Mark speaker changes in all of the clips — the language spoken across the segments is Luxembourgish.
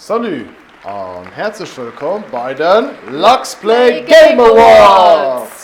Speaker 1: Salut an häerzlech wëllkomm bei de Luxplay Game Awards!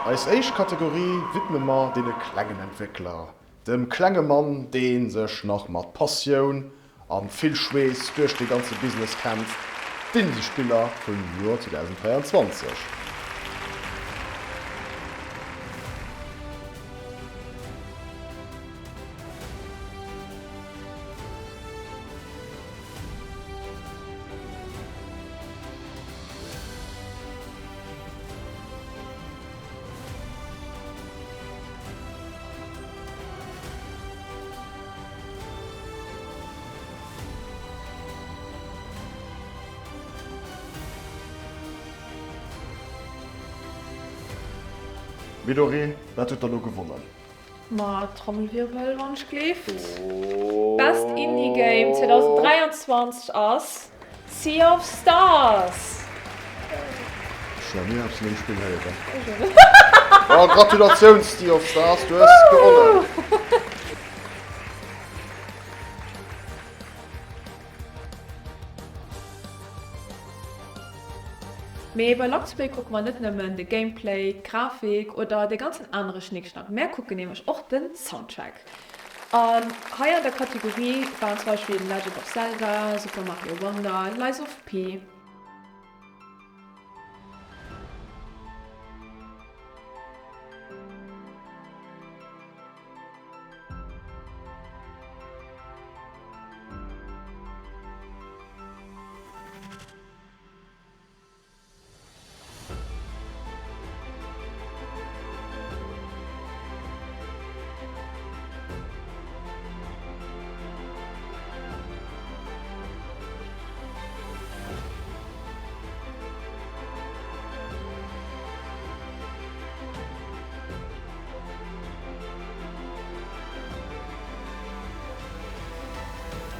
Speaker 1: Eis éischt Kategorie widme mer deene klengen Entwéckler, dem klenge Mann, dee sech nach mat Passioun a vill Schweess duerch dee ganze Business kämpft, d'Indie-Spiller vum Joer 2023. Midori, wat huet da lo gewonnen?
Speaker 2: Ma Trommelwirbel wann ech gleeft. Best Indie Game 2023 ass Sea of Stars!
Speaker 1: Ech hunn nach ni eppes vun deem Spill héieren. Bon, Gratulatioun Sea of Stars, du hues gewonnen!
Speaker 2: Mee bei Luxplay kucke mer net nëmmen de Gameplay, d'Grafik oder dee ganzen anere Schnickschnack, mär kucken nämlech och den Soundtrack. An hei an der Kategorie waren zum Beispill Legend of Zelda, Super Mario Wonder, Lies of P.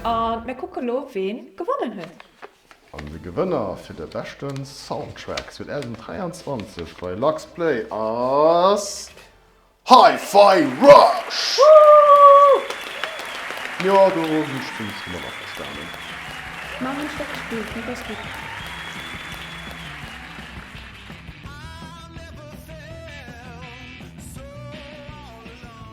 Speaker 2: A mir kucke lo, ween gewonnen huet.
Speaker 1: An de Gewënner fir de beschte Soundtrack 2023 bei Luxplay ass Hi-Fi Rush! Jo, do sinn ech zimlech domat averstanen.
Speaker 2: Ma hunn ech dat gespillt, mee et ass gutt.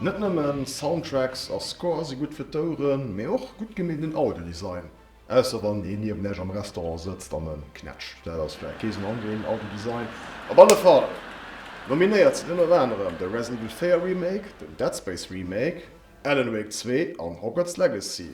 Speaker 1: Net nëmmen Soundtracks a Score si gutt fir d'Oueren, mee och gutt gemeenten Audiodesign. Ausser wann een niewen Iech am Restaurant sëtzt an en knätscht. Dat ass vläicht kee sou angenehmen Audiodesign. Op alle Fall, nominéiert sinn ënner anerem de Resident Evil 4 Remake, den Dead Space Remake, Alan Wake 2 an Hogwarts Legacy.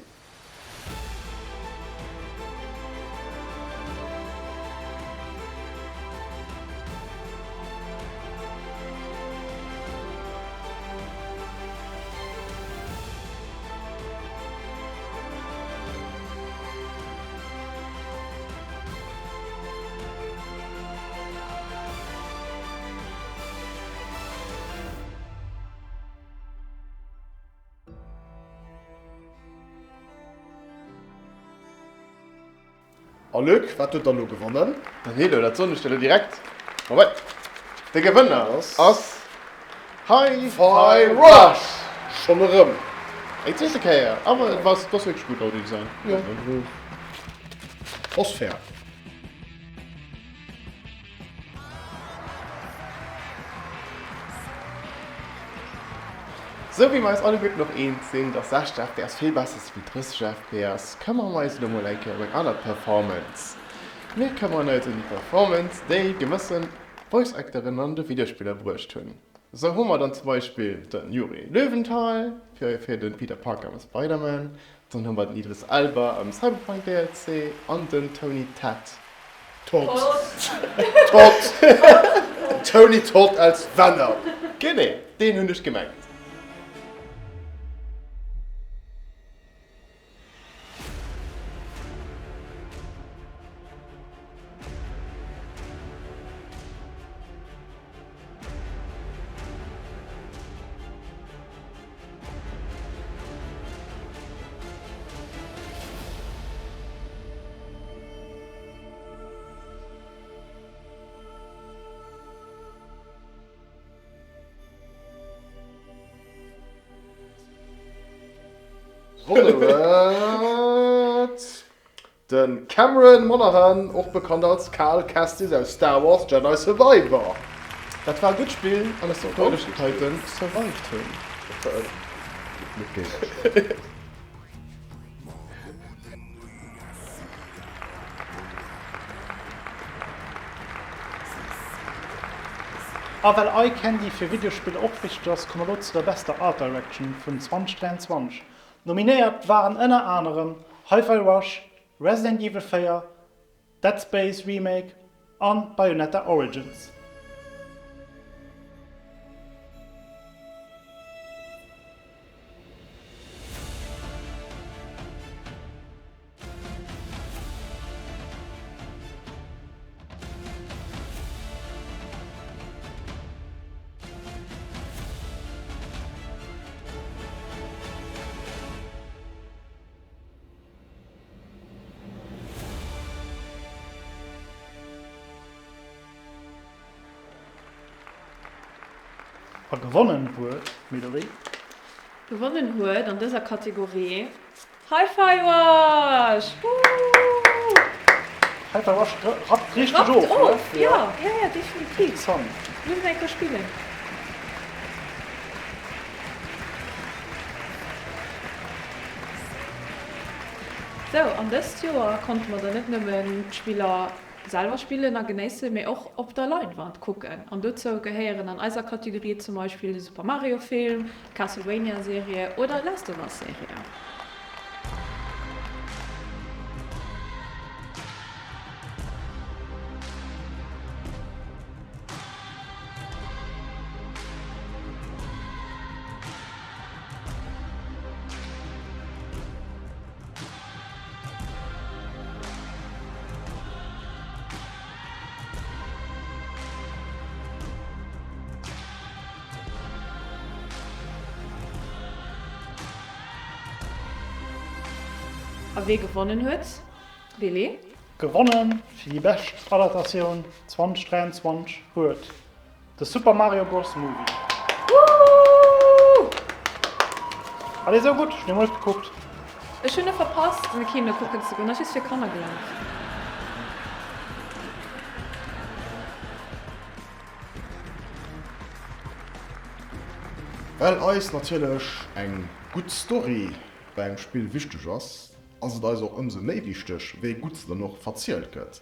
Speaker 1: A Luc, wat huet dann elo gewonnen?
Speaker 3: Danilo, dat soen ech der elo direkt. Moment, de Gewënner ass Hi-Fi Rush!
Speaker 1: Schonn erëm?
Speaker 3: Eng zweete Kéier, awer et ass wierklech gutt Audio-Design.
Speaker 1: Jo, ass fair.
Speaker 3: Sou wéi mer eis alleguerten och eens sinn, dass 60 fps vill besser si wéi 30 fps, këmmere mer eis elo mol eng Kéier ëm eng aner Performance. Mir këmmeren eis ëm déi Performance, déi gemëssen. Voice Acteuren an de Videospiller bruecht hunn. Sou hu mer dann zum Beispill den Yuri Löwenthal fir fir den Peter Parker am Spider-Man, dann hu mer den Idris Elba am Cyberpunk DLC an den Tony Tat.
Speaker 1: Todd. Todd. Tony Todd als Venom.
Speaker 3: Genee, deen hunn ech gemengt.
Speaker 1: Gewonnen huet de Cameron Monaghan, och bekannt als Cal Kestis aus Star Wars Jedi Survivor.
Speaker 3: Dat war e gutt Spill an ech si frou, dass ech et heiten survived hunn.
Speaker 1: Dat war net géint eis.
Speaker 4: A well Eye Candy fir Videospiller och wichteg ass, komme mer elo zu der bester Art Direction vun 2023. Nominéiert waren ënner anerem Hi-Fi Rush, Resident Evil 4, Dead Space Remake an Bayonetta Origins. A gewonnen huet d'Millory.
Speaker 2: Gewonnen huet an dëser Kategorie Hi-Fi Rush! Woohoo!
Speaker 4: Hi-Fi Rush rappt richteg of,
Speaker 2: ne? Rappt of, jo, jo, jo, definitiv.
Speaker 4: Interessant.
Speaker 2: Muss een eng Kéier spillen. Sou, an dëst Joer konnte mer dann net nëmmen d'Spiller selwer spillen a genéissen, mee och op der Leinwand kucken. An dozou gehéieren an eiser Kategorie zum Beispill de Super Mario Film, d'Castlevania Serie oder d'Last of Us Serie. A wee gewonnen huet, Willy?
Speaker 4: Gewonnen fir déi bescht Adaptatioun 2023 huet De Super Mario Bros. Movie.
Speaker 2: Woohoo!
Speaker 4: War dee sou gutt? Ech hunn dee mol net gekuckt.
Speaker 2: Ech hunn e verpasst an de Kino kucken ze goen, ass just fir Kanner gelaf.
Speaker 1: Well eis natierlech eng gutt Story bei engem Spill wichteg ass, ass et eis och ëmsou méi wichteg, wéi gutt se dann och verzielt gëtt.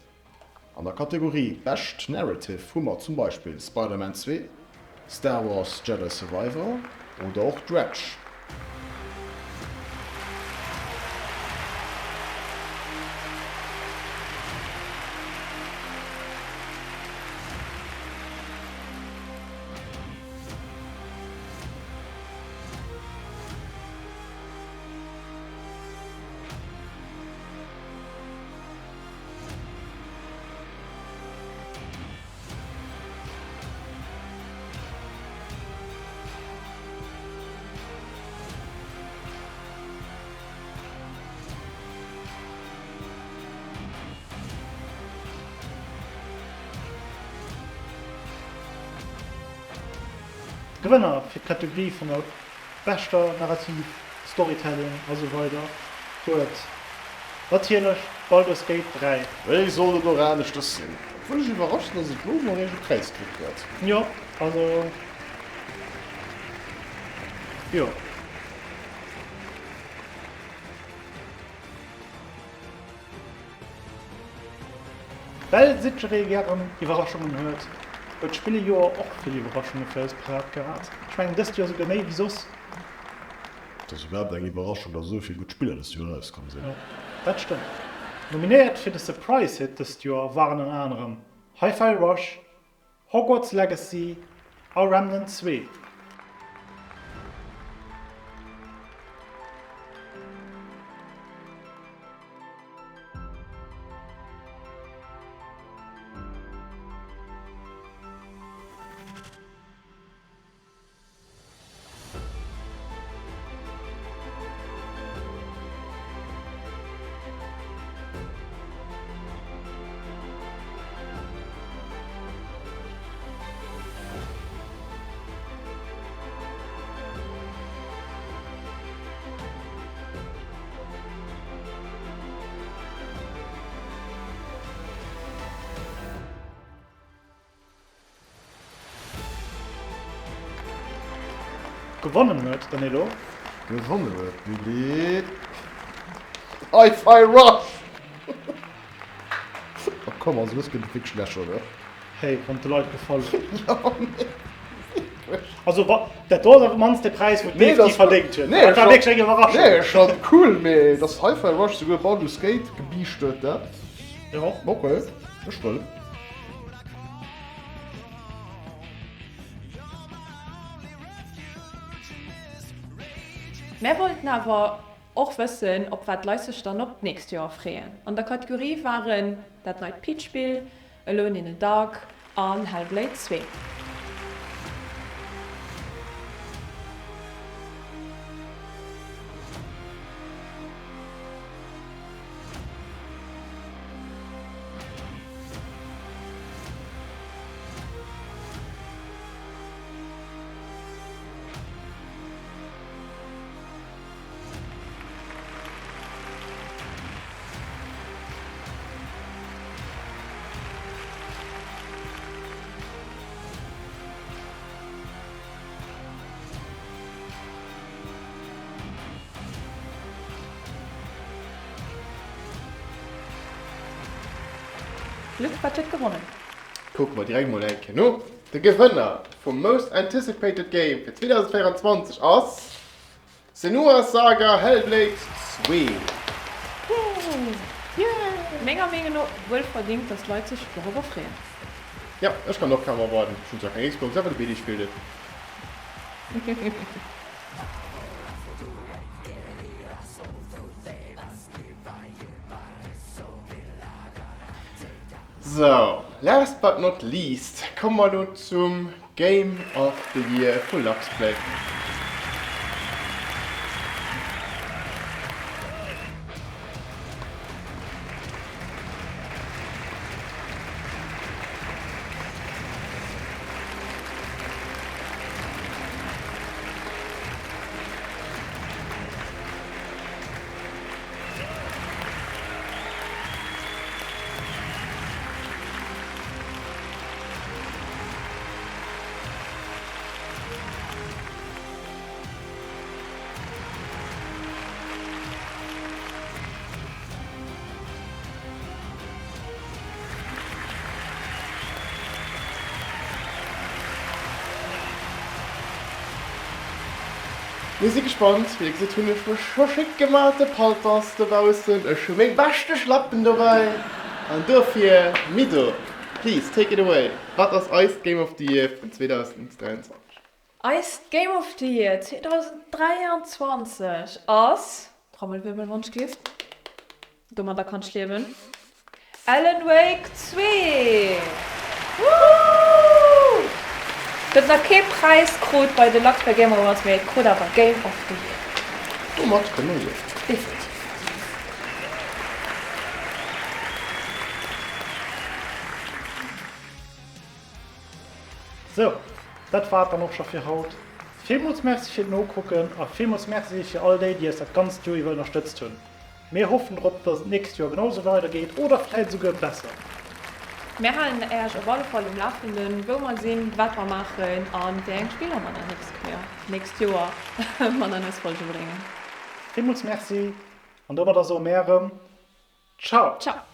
Speaker 1: An der Kategorie Bescht Narrative hu mer zum Beispill Spider-Man 2, Star Wars Jedi Survivor oder och Dredge.
Speaker 4: Gewënner fir d'Kategorie vun der beschter Narrativ, Storytelling a sou weider huet natierlech Baldur's Gate 3.
Speaker 1: Wéi sollt et och aneschters sinn? Obwuel ech iwwerrascht sinn, dass et elo nach eréischt e Präis kritt huet.
Speaker 4: Jo, also jo. Well jiddweree gären Iwwerraschungen huet. huet d'Spillejoer och vill Iwwerraschunge fir eis parat gehat. Ech mengen dëst Joer souguer méi wéi soss.
Speaker 1: Et ass iwwerhaapt eng Iwwerraschung, datt esou vill gutt Spiller dëst Joer erauskomm sinn.
Speaker 4: Jo, dat stëmmt. Nominéiert fir de Surprise Hit dëst Joer waren ënner anerem Hi-Fi Rush, Hogwarts Legacy a Remnant 2. Gewonnen huet Danilo.
Speaker 1: Gewonnen huet Lili. Hi-Fi Rush! Oh komm, also dës gëtt et wierklech lächerlech.
Speaker 4: Hey, wann et de Leit gefall huet.
Speaker 1: Jo, mee wierklech.
Speaker 4: Also wa, dat do ass awer op d'mannst de Präis, wou d'Dave déi verdéngt huet.
Speaker 1: Nee,
Speaker 4: Dat war wierklech eng Iwwerraschung.
Speaker 1: Nee, schon cool, mee dass Hi-Fi Rush souguer Baldur's Gate gebiischt huet, dat.
Speaker 4: Jo.
Speaker 1: Ok, ech wëll.
Speaker 2: Mär wollten awer och wëssen, op wat d'Leit sech dann op d'nächst Joer freeën. An der Kategorie waren dat neit Peach-Spill, Alone in the Dark an Hellblade 2. Luc, wat huet gewonnen?
Speaker 3: Kucke mer direkt mol eng Kéier no. De Gewënner vum Most Anticipated Game fir 2024 ass Senua's Saga Hellblade 2.
Speaker 2: Yay! Menger Meenung no wuel verdingt, dass d'Leit sech dorobber freeën.
Speaker 3: Jo, ech kann och kaum erwaarden. Ech hunn zwar keng Xbox, awer de Billy spillt et. Sou, last but not least komme mer elo zum Game of the Year vu Luxplay. Mir si gespannt, wéi dir gesitt hunn ech mech scho schéck gemaach, de Paltter ass dobaussen, ech hu meng beschte Schlappen dobäi an dofir Mido, please take it away, wat ass eist Game of the Year vun 2023?
Speaker 2: Eist Game of the Year 2023 ass, Trommelwirbel Wonschgift, Domadder kann ech liewen. Alan Wake 2! Woohoo! Huet nach kee Präis krut bei de Luxplay Game Awards, mee et krut awer Game of the Year.
Speaker 3: Domat kënne mer liewen.
Speaker 2: Definitiv.
Speaker 4: Sou, dat war et dann och scho fir haut. Villmools Merci fir d'Nokucken a villmools Merci fir all déi, déi eis dat ganzt Joer iwwer ënnerstëtzt hunn. Mir hoffen drop, dass et d'nächst Joer genau sou weider geet oder vläit esouguer besser.
Speaker 2: Mir halen Äech op alle Fall um Lafenden, wou mer sinn, wat mer maachen a wéi eng Spiller mer dann nächst Kéier, nächst Joer mat an eis Folge bréngen.
Speaker 4: Villmools Merci an domadder soe mär erëm Ciao!
Speaker 2: Ciao!